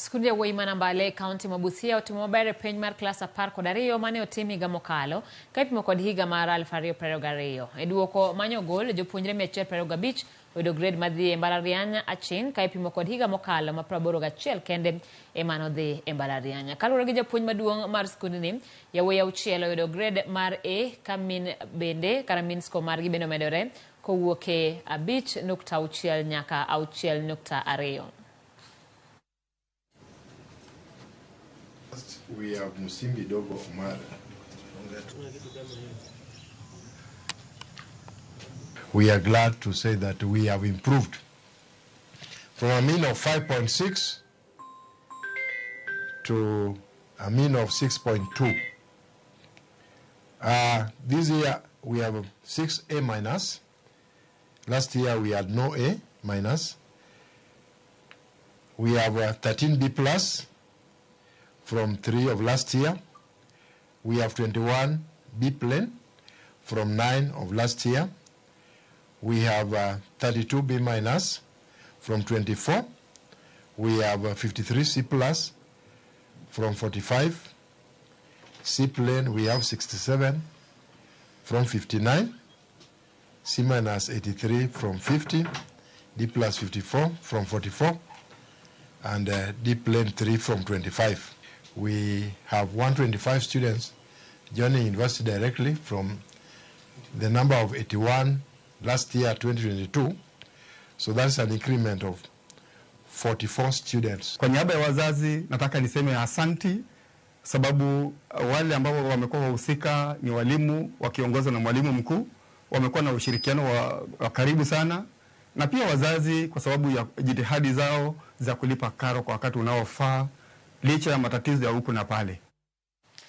Skund yawuoyi ma Nambale e kaunti ma Busia otimo maber e penj mar klas 12 mane otim higa mokalo ka ipimo kod higa mar 2022. E duoko manyogol, jopuonjre 125 oyudo grade madhi e mbalariany aching' ka ipimo kod higa mokalo ma 81 kende ema nodhi e mbalariany. Kaluwore gi japuonj maduong' mar skundni, yawuoyi auchiel oyudo grade mar A ka min bende kata min score margi bende omedore kowuok e 5.6 nyaka 6.2. First, we have Musimbi Dogo Omar. We are glad to say that we have improved from a mean of 5.6 to a mean of 6.2. This year we have 6A minus. Last year we had no A minus. We have 13B plus from 3 of last year. We have 21 B plane from 9 of last year. We have 32 B minus from 24. We have 53 C plus from 45. C plane we have 67 from 59. C minus 83 from 50. D plus 54 from 44. And D plane 3 from 25. We have 125 students joining university directly from the number of 81 last year, 2022. So that's an increment of 44 students. Kwa niaba ya wazazi nataka niseme asanti, sababu wale ambao wamekuwa wahusika ni walimu wakiongozwa na mwalimu mkuu, wamekuwa na ushirikiano wa karibu sana, na pia wazazi kwa sababu ya jitihadi zao za kulipa karo kwa wakati unaofaa licha ya matatizo ya huku na pale.